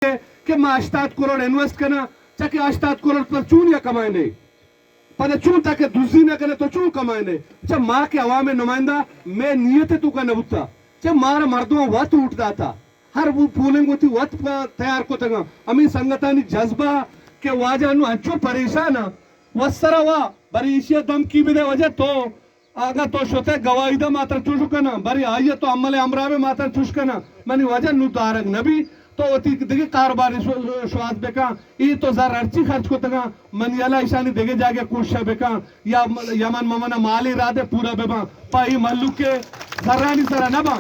کہ ما ہشتاد کروڑ انویسٹ کناں، چہ کہ ہشتاد کروڑ پر چون یا کمائنے؟ پدا چون تاکہ دزی نہ کنے تو چون کمائنے؟ چہ ما کہ عوام نمائندہ، مئے نیت تو کا نہ بوتا، چہ مارا مردم وت ووٹ داتا، ہر وہ پولنگ وتی وت پہ تیار کتگاں۔ ہمیں سنگتانی جذبہ کہ واجہ نو انچو پریشان آں، وسرا وا، بری ایشی دھمکی بدے واجہ تو اگاں تو شتے گواہی دے ما ترا چوش کناں، بری آئی ء تو عمل ہمراہ بے ما ترا چوش کناں، منی واجہ نو دارگ نہ بی، تو وتی دگہ کاروبار شو-، شوہاز بکن، ای تو زر ہرچی خرچ کتگاں، منی الا ایشانی دگہ جاگہ کوشش بکن، یا م-، یمن ممن مالی رادے پورا بباں، پا ای مہلوک کے زرانی سرا نہ باں،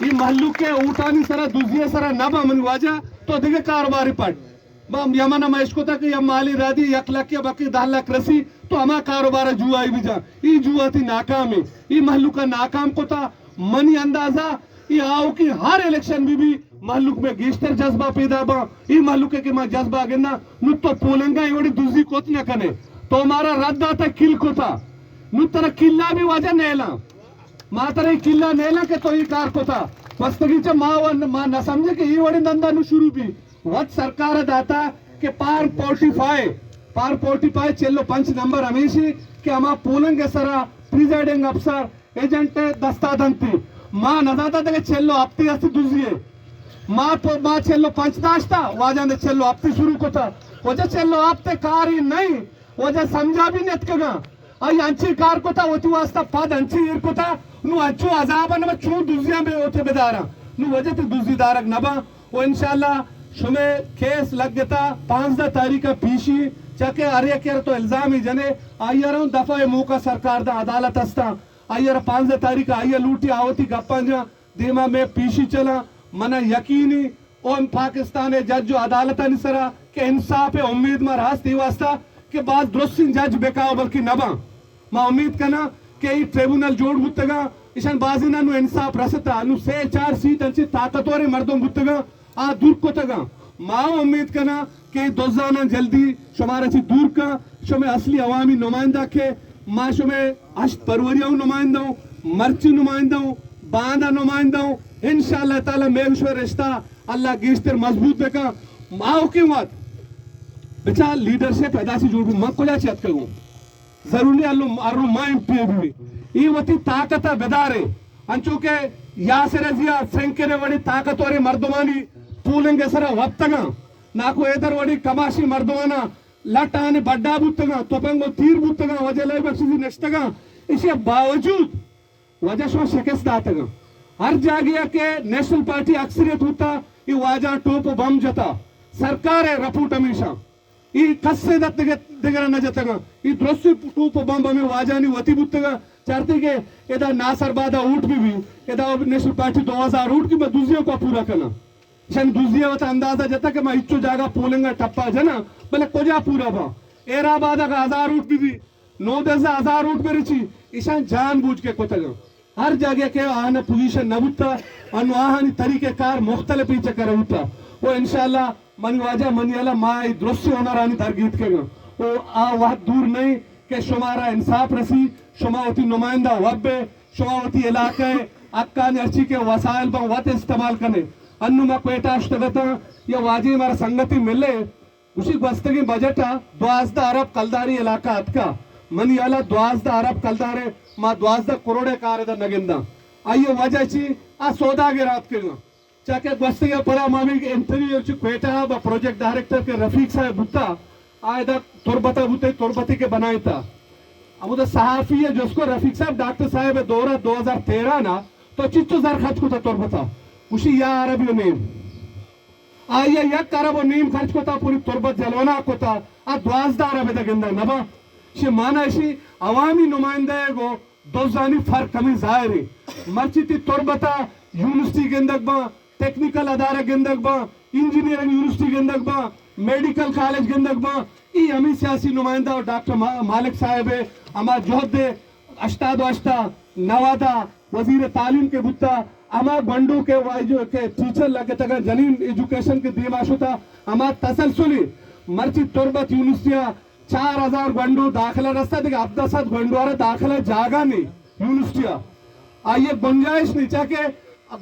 ای مہلوک کے اوٹانی سرا دزی سرا نہ باں، منی واجہ تو دگہ کاروباری پٹ۔ ما یمن ء ما اشکتا کہ یا مالی رادی یک لکھ یا بلکہ دہ لکھ رسی تو ہما کاروبار ء جوا ای بجا۔ ای جوا تی ناکام ہے، ای مہلوک ء ناکام کتا۔ منی اندازہ ای آؤکی ہر الیکشن بی بی مہلوک میں گیشتر جذبہ پیدا با۔ ای مہلوک کہ ما جذبہ گنا نو تو پولنگا ای وڑی دزی کت نہ کنے، تو مارا رد داتا کل کتا، نو ترا کلا بھی واجہ نیلا۔ ما ترا ای کلا نیلا کہ تو ای کار کتا۔ پستگی چا ما و-، ما نہ سمجھے کہ ای وڑی دندا نو شروع بی۔ وت سرکار ء داتا کہ پار پورٹیفائی، پار پورٹیفائی چل و پنچ نمبر ہمیشی کہ ہما پولنگ ء سرا پریزائیڈنگ افسر ایجنٹ ء دستا دنتی۔ ما نہ داتا دگہ چل و ہفتے است دزی ء۔ ما پ-، ما چل و پنچ داشتا، واجہ نے چل و ہفتے شروع کتا۔ وجہ چل و ہفتے کاری نہیں، وجہ سمجھا بھی نتکگا۔ آئی انچیں کار کتا، وتی واسطہ پد انچیں ایر کتا، نو انچو عذاب نہ چون دزیاں بے ہوتے بداراں، نو وجہ تے دزی دارگ نہ باں۔ و انشاءاللہ شمے کیس لگتا پانزدہ تاریخ پیشی، چاکہ ہر یک تو الزام ہی جنے، آئی ء دفعہ موقع سرکار دا عدالت ہستا، آئی ء پانزدہ تاریخ آئی ء لوٹی آوتی گپاں جا دیما میں پیشی چلا، منا یقینی او ہم پاکستان ء جج و عدالتانی سرا کہ انصاف ء امید ما راست ای واسطہ کہ باز درستیں جج بکاو بلکہ نباں۔ ما امید کناں کہ ای ٹریبونل جوڑ بوتگاں، ایشان بازینا نو انصاف رستا، نو سے چار سیٹ انچے طاقتور مردم بوتگاں، آ دور کتگاں۔ ما امید کناں کہ دزاناں جلدی شمارا چی دور کن، شمے اصلی عوامی نمائندہ کہ ما شمے ہشت فروری ہوں نمائندہ ہوں، مرچی نمائندہ ہوں، باندا نمائندہ ہوں۔ انشاءاللہ تعالی میں شمے رشتہ اللہ گیشتر مضبوط بکا۔ ما اوکے وقت بچا لیڈرشپ ادا سی جوڑ بی، من کجا چی اتکگوں؟ ضروری الو ارو ما ایم پی اے بی۔ ای وتی طاقت بدارے، انچو کہ یاسر ازیا فرینکر وڑی طاقتور مردمانی پولنگ سرا وپتگاں، ناکو ایدر وڑی کماشی مردمانا لٹ آنے بڈا بوتگاں، تپنگ و تیر بوتگاں، وجہ لئی بخشی نشتگاں۔ ایشی باوجود وجہ شما شکست داتگاں۔ ہر جاگہ کہ نیشنل پارٹی اکثریت ہوتا، یہ واجہ ٹوپ و بم جتا۔ سرکار ہے رپورٹ ہمیشہ۔ ای کسے دت دگہ، دگہ نہ جتگاں۔ ای درستی ٹوپ و بم ہمیں واجانی وتی بوتگاں۔ چارتے کہ ادا ناصر بادا اوٹ بھی بھی، ادا نیشنل پارٹی دو ہزار اوٹ کی میں دوزیوں کو پورا کرنا۔ شن دزی ء وت اندازہ جتا کہ ما ہچو جاگہ پولنگ ء ٹپا جناں، بلے کجا پورا باں؟ ہیر آباد ء ہزار ووٹ بہ بی، نودزہ ہزار ووٹ بہ رچی، ایشاں جان بوجھ کے کتگ۔ ہر جاگہ کہ آہان پوزیشن نہ بوتا، انو آہانی طریقہ کار مختلف چکر بوتا۔ و انشاءاللہ منی واجہ منی اللہ ما ای درست ہنرانی درگیت کے گا۔ و آ وقت دور نہیں کہ شمارا انصاف رسی، شما وتی نمائندہ وب، شما وتی علاقہ ء حقانی ہرچی کہ وسائل باں وت استعمال کنے۔ انوں ما کوئٹہ ء شتگ اتاں، یا واجہ مارا سنگتی ملے، گوشی گوستگیں بجٹ ء دوازدہ ارب کلداری علاقہ اتکا۔ منی ہیال ء دوازدہ ارب کلدار ء ما دوازدہ کروڑ ء کار ء در نہ گنداں۔ آئی ء وجہ چی؟ آ سوداگر آتکگاں۔ چاکہ گوستگیں پدا ما ہمے انٹرویو چہ کوئٹہ ء با پروجیکٹ ڈائریکٹر کہ رفیق صاحب بوتا، آ ادا تربت ء بوتے، تربتی کہ بنائینتا۔ ہمودا صحافی ء جست کو، رفیق صاحب، ڈاکٹر صاحب ء دور ء دو ہزار تیرہ نا تو چچو زر خرچ کتا تربت ء؟ گوشی یا ارب و نیم۔ آئی ء یک ارب و نیم خرچ کتا، پوری تربت جلونا کتا، آ دوازدہ ارب ادا گندگ نبا۔ شی مانا اشی عوامی نمائندہ ء گو دزانی فرق ہمے ظاہر ہے۔ مرچی تی تربت ء یونیورسٹی گندگ باں، ٹیکنیکل ادارہ گندگ باں، انجینئرنگ یونیورسٹی گندگ باں، میڈیکل کالج گندگ باں، ای ہمے سیاسی نمائندہ و ڈاکٹر ما-، مالک صاحب ء ہما جہد ء ہشتاد و ہشت ء نود ء وزیر تعلیم کے بوتا، ہما گونڈو کے واجو کے ٹیچر لگتگا، جنین ایجوکیشن کے دیما شتا، ہما تسلسلی مرچی تربت یونیورسٹی ء چار ہزار گونڈو داخلہ رستا، دگہ ہبدہ سد گونڈو ء را داخلہ جاگہ نی یونیورسٹی ء۔ آئی ء گنجائش نی، چا کہ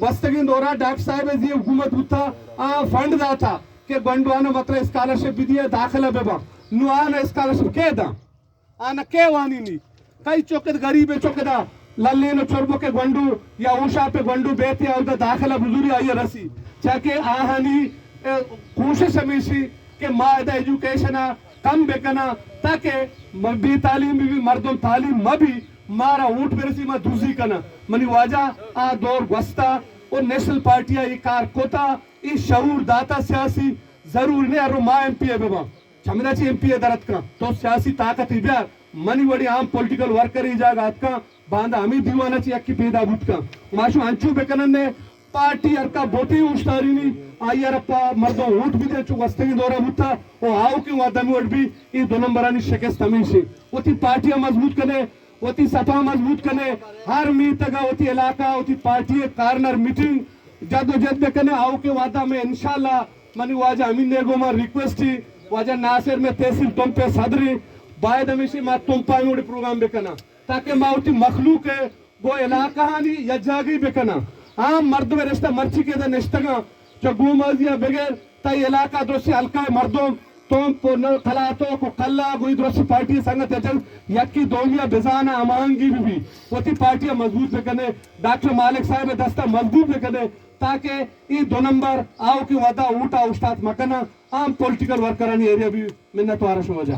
گوستگیں دورا ڈاکٹر صاحب ء زی حکومت بوتا، آ فنڈ داتا، کہ گونڈوانا مطلب اسکالرشپ بدیے، داخلہ ببا۔ نو آنا اسکالرشپ کے داں؟ آنا کے وانینی؟ کئی چکد غریب چکدا للین و چربک گونڈو یا اوشاپ گونڈو بیتے اودا داخلہ بزوری آئی رسی۔ چاکہ آہانی، اے، کوشش ہمیشی کہ ما ادا ایجوکیشن کم بکنا تاکہ م-، بے تعلیم بھی، مردم تعلیم مہ بھی، مارا ووٹ برسی ما دوزی کنا۔ منی واجہ آ دور گوستا و نیشنل پارٹی آ یہ کار کوتا، اے شعور داتا سیاسی، ضرور نے ہر رو ما ایم پی اے بباں۔ چمدا چہ ایم پی اے در اتکاں، تو سیاسی طاقت ء بیار۔ منی وڑیں عام پولیٹیکل ورکر اے جاگہ اتکاں، باندا ہمے دیوان ء چہ یکے پیدا بوت کن۔ ما شو انچو بکنن نے، پارٹی ہر کا بوٹے اوشتارینی، آئی ء را پہ مردم ووٹ بدے، چو گوستگیں دورا بوتا، او آؤکیں وھد ہمے وڑ بی، اے دو نمبرانی شکست ہمیش ایں۔ وتی پارٹی ء مضبوط کنے، وتی سپا مضبوط کنے، ہر میتگ ء وتی علاقہ ء وتی پارٹی ء کارنر میٹنگ، جد و جد بکنے، آؤکیں وھد ء مئے انشاءاللہ منی واجہ امین ء گوما ریکویسٹ ایں، واجہ ناصر مئے تحصیل تمپ ء صدر ایں، باید ہمیشی ما تمپ ء ہمے وڑیں پروگرام بکناں تاکہ ما وتی مخلوق ء گوں علاقہانی یکجاگی بکناں۔ عام مردم ء رشتہ مرچی کہ ادا نشتگاں، چہ گومازی ء بگر تئی علاقہ درستی حلقہ ء مردم تمپ و نہ کلاتوک و کلا گوں اے درستی پارٹی ء سنگت ء جنگ یکی دومی ء بزان ء ہماہنگی بہ بی۔ وتی پارٹی ء مضبوط بکنے، ڈاکٹر مالک صاحب ء دست ء مضبوط بکنے تاکہ اے دو نمبر آؤکیں وھد ء ووٹ ء اوشتات مکناں۔ عام پولیٹیکل ورکرانی ایریا بی۔ منت وار شما جا۔